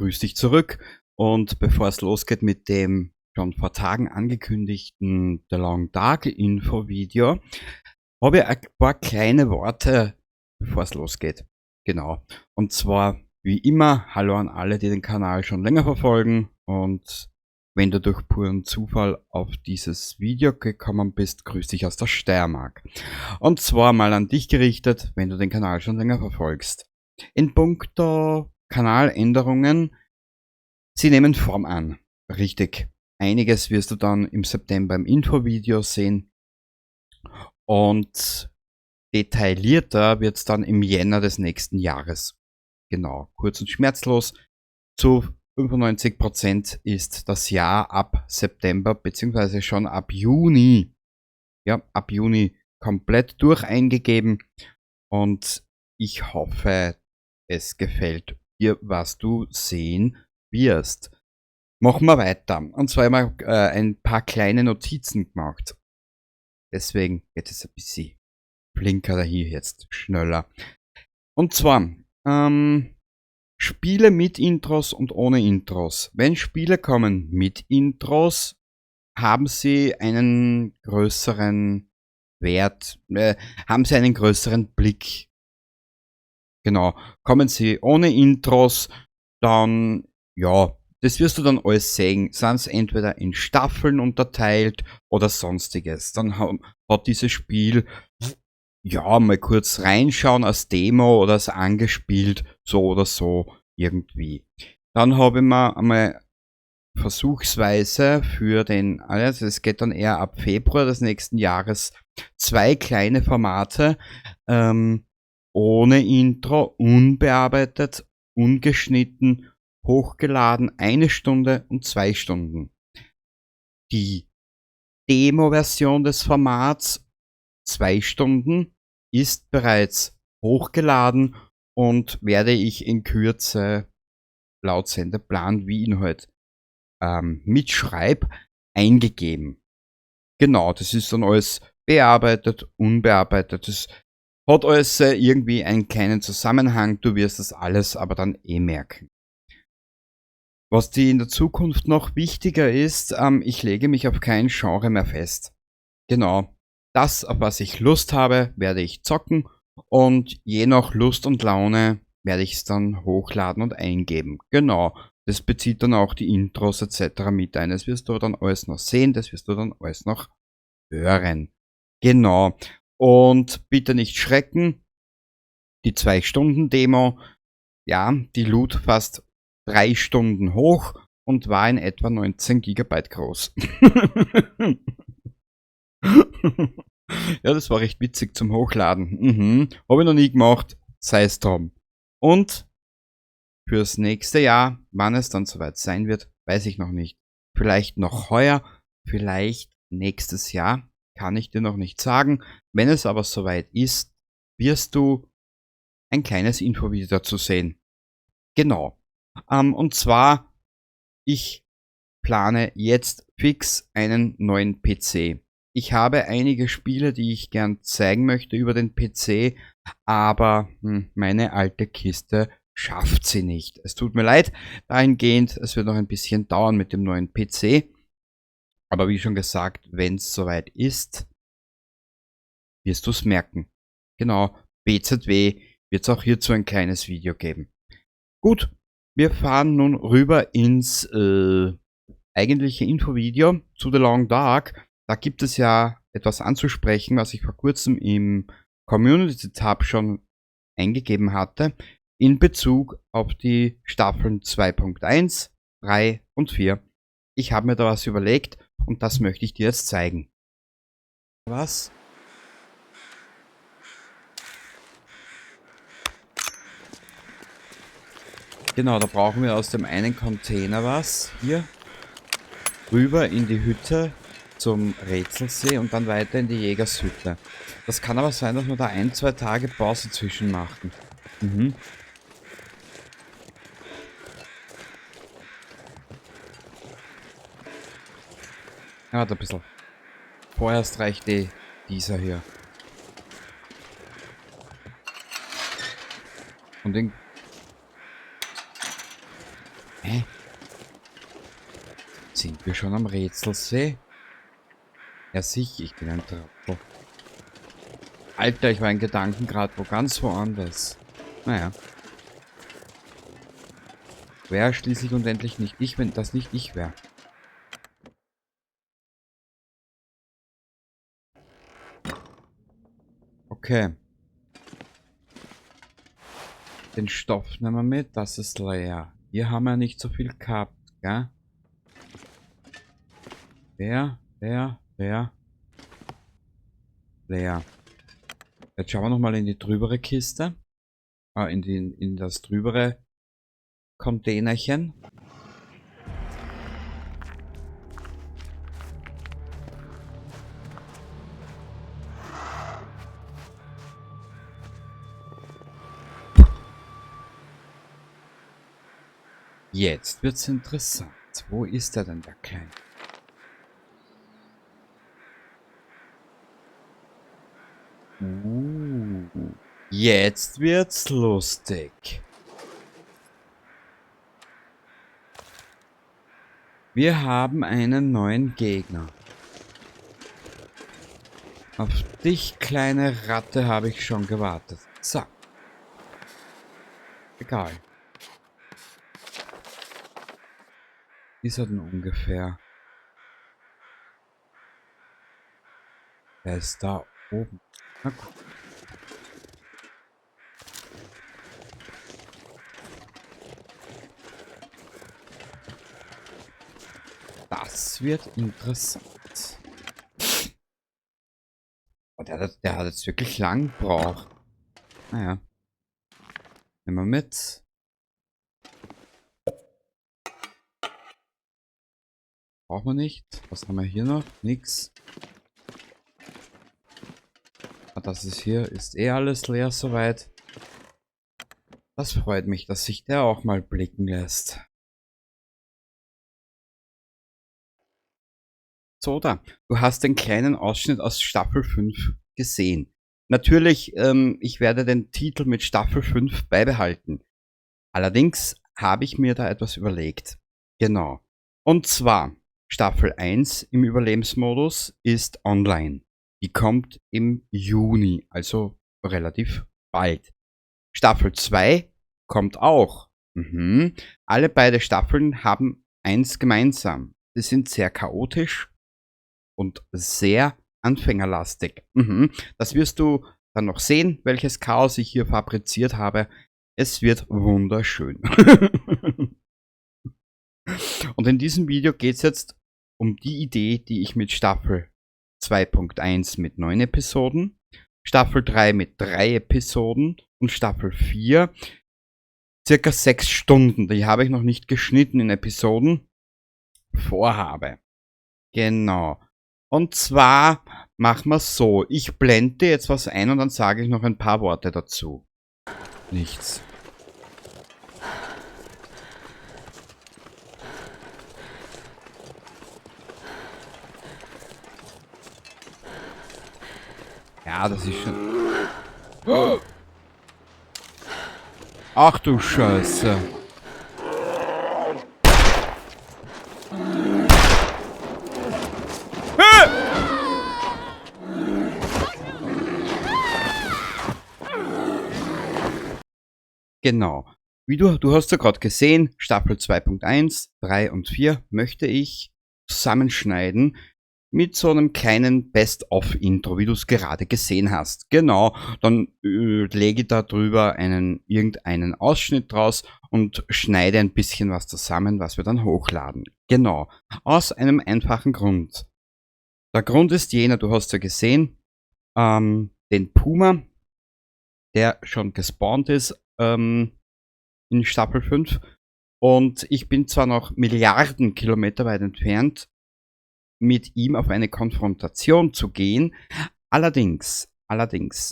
Grüß dich zurück. Und bevor es losgeht mit dem schon vor Tagen angekündigten The Long Dark Info-Video, habe ich ein paar kleine Worte, bevor es losgeht. Genau. Und zwar, wie immer, hallo an alle, die den Kanal schon länger verfolgen. Und wenn du durch puren Zufall auf dieses Video gekommen bist, grüß dich aus der Steiermark. Und zwar mal an dich gerichtet, wenn du den Kanal schon länger verfolgst. In puncto Kanaländerungen, sie nehmen Form an. Richtig. Einiges wirst du dann im September im Infovideo sehen. Und detaillierter wird's dann im Jänner des nächsten Jahres. Genau, kurz und schmerzlos. Zu 95% ist das Jahr ab September, beziehungsweise schon ab Juni. Ja, ab Juni komplett durch eingegeben. Und ich hoffe, es gefällt dir, was du sehen wirst. Machen wir weiter. Und zwar haben wir ein paar kleine Notizen gemacht. Deswegen geht es ein bisschen flinker da hier jetzt, schneller. Und zwar Spiele mit Intros und ohne Intros. Wenn Spiele kommen mit Intros, haben sie einen größeren Wert, haben sie einen größeren Blick. Genau. Kommen sie ohne Intros, dann, ja, das wirst du dann alles sehen. Sind's entweder in Staffeln unterteilt oder sonstiges. Dann hat dieses Spiel, ja, mal kurz reinschauen als Demo oder als angespielt, so oder so irgendwie. Dann habe ich mir einmal versuchsweise für den, also es geht dann eher ab Februar des nächsten Jahres, zwei kleine Formate, ohne Intro, unbearbeitet, ungeschnitten, hochgeladen, 1 Stunde und 2 Stunden. Die Demo-Version des Formats, 2 Stunden, ist bereits hochgeladen und werde ich in Kürze laut Sendeplan, wie ihn halt mitschreib, eingegeben. Genau, das ist dann alles bearbeitet, unbearbeitet. Das hat alles irgendwie einen kleinen Zusammenhang, du wirst das alles aber dann eh merken. Was die in der Zukunft noch wichtiger ist, ich lege mich auf kein Genre mehr fest. Genau, das, auf was ich Lust habe, werde ich zocken und je nach Lust und Laune werde ich's dann hochladen und eingeben. Genau, das bezieht dann auch die Intros et cetera mit ein. Das wirst du dann alles noch sehen, das wirst du dann alles noch hören. Genau, und bitte nicht schrecken, die 2-Stunden-Demo, ja, die lud fast 3 Stunden hoch und war in etwa 19 Gigabyte groß. Ja, das war recht witzig zum Hochladen. Hab ich noch nie gemacht, sei's drum. Und fürs nächste Jahr, wann es dann soweit sein wird, weiß ich noch nicht. Vielleicht noch heuer, vielleicht nächstes Jahr, kann ich dir noch nicht sagen. Wenn es aber soweit ist, wirst du ein kleines Infovideo dazu sehen. Genau. Und zwar, ich plane jetzt fix einen neuen PC. Ich habe einige Spiele, die ich gern zeigen möchte über den PC, aber meine alte Kiste schafft sie nicht. Es tut mir leid, dahingehend, es wird noch ein bisschen dauern mit dem neuen PC. Aber wie schon gesagt, wenn's soweit ist, wirst du's merken. Genau, BZW wird's auch hierzu ein kleines Video geben. Gut, wir fahren nun rüber ins eigentliche Infovideo zu The Long Dark. Da gibt es ja etwas anzusprechen, was ich vor kurzem im Community-Tab schon eingegeben hatte, in Bezug auf die Staffeln 2.1, 3 und 4. Ich habe mir da was überlegt und das möchte ich dir jetzt zeigen. Was? Genau, da brauchen wir aus dem einen Container was. Hier rüber in die Hütte zum Rätselsee und dann weiter in die Jägershütte. Das kann aber sein, dass wir da 1, 2 Tage Pause zwischen machen. Ja, warte ein bisschen. Vorerst reicht eh dieser hier. Und den Hä? Sind wir schon am Rätselsee? Ja sicher, ich bin ein Trottel. Alter, ich war in Gedanken gerade wo ganz woanders. Naja. Wäre schließlich und endlich nicht ich, wenn das nicht ich wäre. Okay. Den Stoff nehmen wir mit, das ist leer. Hier haben wir nicht so viel gehabt, gell? Leer, leer, leer. Leer. Jetzt schauen wir nochmal in die trübere Kiste. In das trübere Containerchen. Jetzt wird's interessant. Wo ist er denn, der Kleine? Jetzt wird's lustig. Wir haben einen neuen Gegner. Auf dich, kleine Ratte, habe ich schon gewartet. So. Egal. Ist er denn ungefähr? Er ist da oben. Na gut. Das wird interessant. Oh, der hat jetzt wirklich lang gebraucht. Naja. Nehmen wir mit. Brauchen wir nicht. Was haben wir hier noch? Nix. Ah, das ist hier, ist eh alles leer soweit. Das freut mich, dass sich der auch mal blicken lässt. So, da. Du hast den kleinen Ausschnitt aus Staffel 5 gesehen. Natürlich, ich werde den Titel mit Staffel 5 beibehalten. Allerdings habe ich mir da etwas überlegt. Genau. Und zwar, Staffel 1 im Überlebensmodus ist online. Die kommt im Juni, also relativ bald. Staffel 2 kommt auch. Alle beide Staffeln haben eins gemeinsam. Sie sind sehr chaotisch und sehr anfängerlastig. Das wirst du dann noch sehen, welches Chaos ich hier fabriziert habe. Es wird wunderschön. Und in diesem Video geht's jetzt um die Idee, die ich mit Staffel 2.1 mit 9 Episoden, Staffel 3 mit 3 Episoden und Staffel 4 circa 6 Stunden, die habe ich noch nicht geschnitten in Episoden, vorhabe. Genau. Und zwar machen wir's so, ich blende jetzt was ein und dann sage ich noch ein paar Worte dazu. Nichts. Ja, das ist schon... Oh. Ach du Scheiße. Genau. Wie du hast ja grad gesehen, Staffel 2.1, 3 und 4 möchte ich zusammenschneiden mit so einem kleinen Best-of-Intro, wie du's gerade gesehen hast. Genau, dann lege ich da drüber irgendeinen Ausschnitt draus und schneide ein bisschen was zusammen, was wir dann hochladen. Genau, aus einem einfachen Grund. Der Grund ist jener, du hast ja gesehen, den Puma, der schon gespawnt ist in Staffel 5. Und ich bin zwar noch Milliarden Kilometer weit entfernt, mit ihm auf eine Konfrontation zu gehen. Allerdings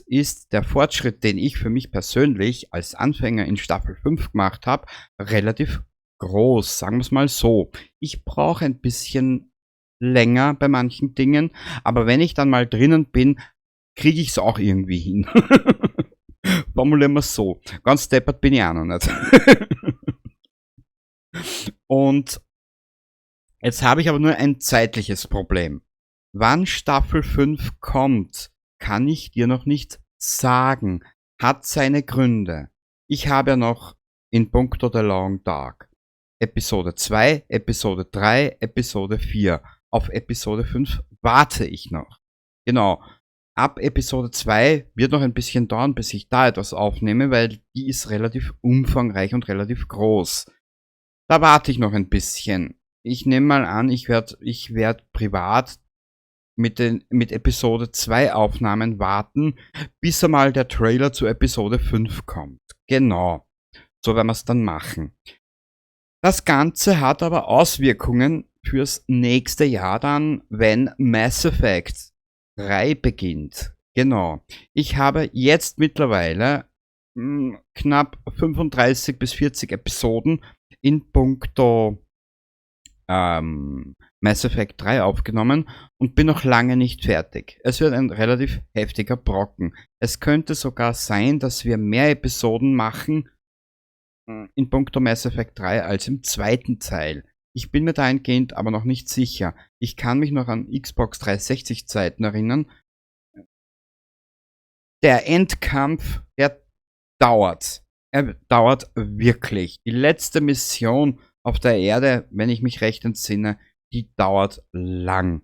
ist der Fortschritt, den ich für mich persönlich als Anfänger in Staffel 5 gemacht habe, relativ groß, sagen wir's mal so. Ich brauche ein bisschen länger bei manchen Dingen, aber wenn ich dann mal drinnen bin, kriege ich's auch irgendwie hin. Formulieren wir's so. Ganz deppert bin ich auch noch nicht. Und jetzt habe ich aber nur ein zeitliches Problem. Wann Staffel 5 kommt, kann ich dir noch nicht sagen. Hat seine Gründe. Ich habe ja noch in puncto The Long Dark Episode 2, Episode 3, Episode 4. Auf Episode 5 warte ich noch. Genau. Ab Episode 2 wird noch ein bisschen dauern, bis ich da etwas aufnehme, weil die ist relativ umfangreich und relativ groß. Da warte ich noch ein bisschen. Ich nehme mal an, ich werd privat mit Episode 2 Aufnahmen warten, bis einmal der Trailer zu Episode 5 kommt. Genau. So werden wir es dann machen. Das Ganze hat aber Auswirkungen fürs nächste Jahr dann, wenn Mass Effect 3 beginnt. Genau. Ich habe jetzt mittlerweile knapp 35 bis 40 Episoden in puncto Mass Effect 3 aufgenommen und bin noch lange nicht fertig. Es wird ein relativ heftiger Brocken. Es könnte sogar sein, dass wir mehr Episoden machen in puncto Mass Effect 3 als im zweiten Teil. Ich bin mir dahingehend aber noch nicht sicher. Ich kann mich noch an Xbox 360 Zeiten erinnern. Der Endkampf, der dauert. Er dauert wirklich. Die letzte Mission auf der Erde, wenn ich mich recht entsinne, die dauert lang.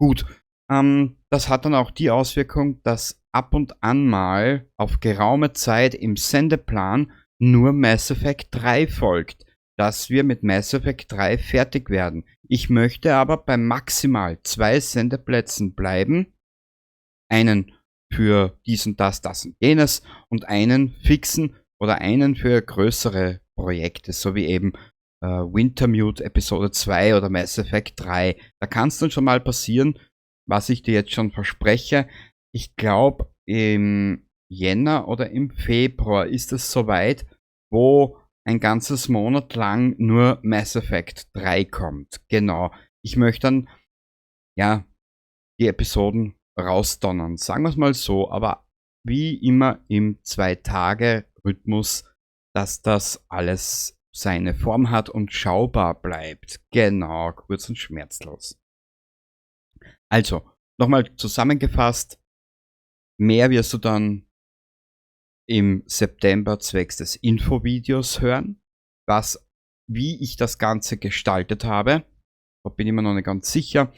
Gut, das hat dann auch die Auswirkung, dass ab und an mal auf geraume Zeit im Sendeplan nur Mass Effect 3 folgt, dass wir mit Mass Effect 3 fertig werden. Ich möchte aber bei maximal 2 Sendeplätzen bleiben. Einen für dies und das, das und jenes und einen fixen oder einen für größere Projekte, so wie eben Wintermute Episode 2 oder Mass Effect 3. Da kann es dann schon mal passieren, was ich dir jetzt schon verspreche. Ich glaube, im Jänner oder im Februar ist es soweit, wo ein ganzes Monat lang nur Mass Effect 3 kommt. Genau. Ich möchte dann, ja, die Episoden rausdonnern. Sagen wir es mal so, aber wie immer im 2-Tage-Rhythmus, dass das alles seine Form hat und schaubar bleibt. Genau, kurz und schmerzlos. Also, nochmal zusammengefasst, mehr wirst du dann im September zwecks des Infovideos hören, wie ich das Ganze gestaltet habe. Da bin ich mir noch nicht ganz sicher.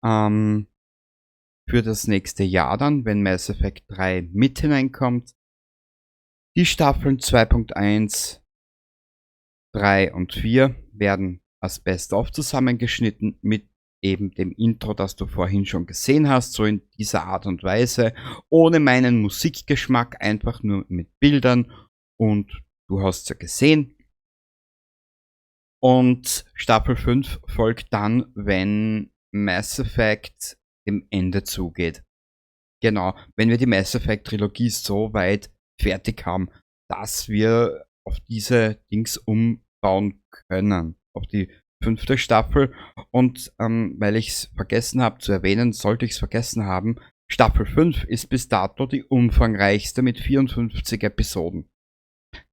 Für das nächste Jahr dann, wenn Mass Effect 3 mit hineinkommt. Die Staffeln 2.1, 3 und 4 werden als Best-of zusammengeschnitten mit eben dem Intro, das du vorhin schon gesehen hast, so in dieser Art und Weise, ohne meinen Musikgeschmack, einfach nur mit Bildern, und du hast es ja gesehen. Und Staffel 5 folgt dann, wenn Mass Effect dem Ende zugeht. Genau, wenn wir die Mass Effect Trilogie so weit fertig haben, dass wir auf diese Dings umbauen können, auf die 5. Staffel. Und weil ich's vergessen hab zu erwähnen, sollte ich's vergessen haben, Staffel 5 ist bis dato die umfangreichste mit 54 Episoden.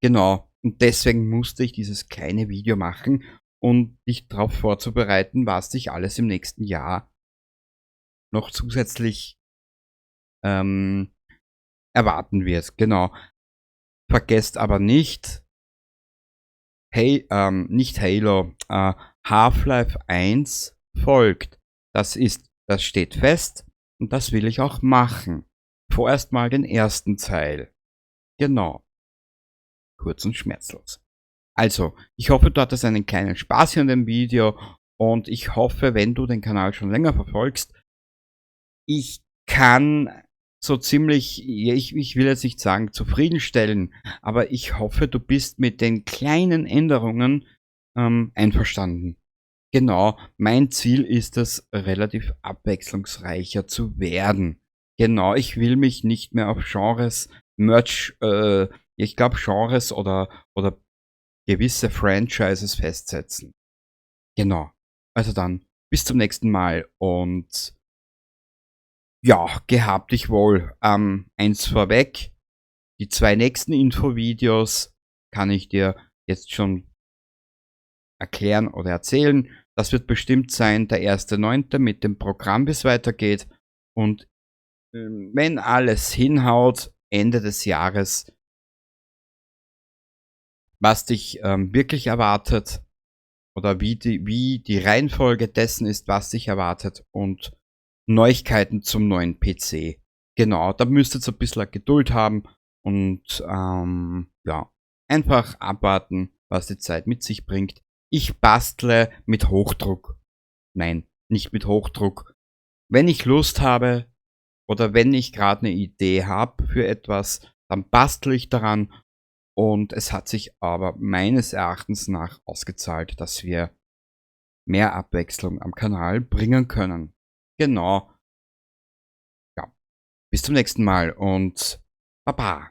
Genau, und deswegen musste ich dieses kleine Video machen, um dich darauf vorzubereiten, was dich alles im nächsten Jahr noch zusätzlich erwarten wird. Genau. Vergesst aber nicht, hey, nicht Halo, Half-Life 1 folgt. Das steht fest und das will ich auch machen. Vorerst mal den ersten Teil. Genau. Kurz und schmerzlos. Also, ich hoffe, du hattest einen kleinen Spaß hier in dem Video und ich hoffe, wenn du den Kanal schon länger verfolgst, ich kann so ziemlich, ich will jetzt nicht sagen zufriedenstellen, aber ich hoffe, du bist mit den kleinen Änderungen einverstanden. Genau, mein Ziel ist es, relativ abwechslungsreicher zu werden. Genau, ich will mich nicht mehr auf Genres, Merch, ich glaub Genres oder gewisse Franchises festsetzen. Genau, also dann, bis zum nächsten Mal und ja, gehabt dich wohl. Eins vorweg, die 2 nächsten Infovideos kann ich dir jetzt schon erklären oder erzählen. Das wird bestimmt sein, der 1.9. mit dem Programm, wie es weitergeht. Und wenn alles hinhaut, Ende des Jahres, was dich wirklich erwartet oder wie die Reihenfolge dessen ist, was dich erwartet, und Neuigkeiten zum neuen PC. Genau, da müsst ihr ein bisschen Geduld haben und ja, einfach abwarten, was die Zeit mit sich bringt. Ich bastle mit Hochdruck. Nein, nicht mit Hochdruck. Wenn ich Lust habe oder wenn ich gerade eine Idee habe für etwas, dann bastle ich daran, und es hat sich aber meines Erachtens nach ausgezahlt, dass wir mehr Abwechslung am Kanal bringen können. Genau. Ja. Bis zum nächsten Mal und baba.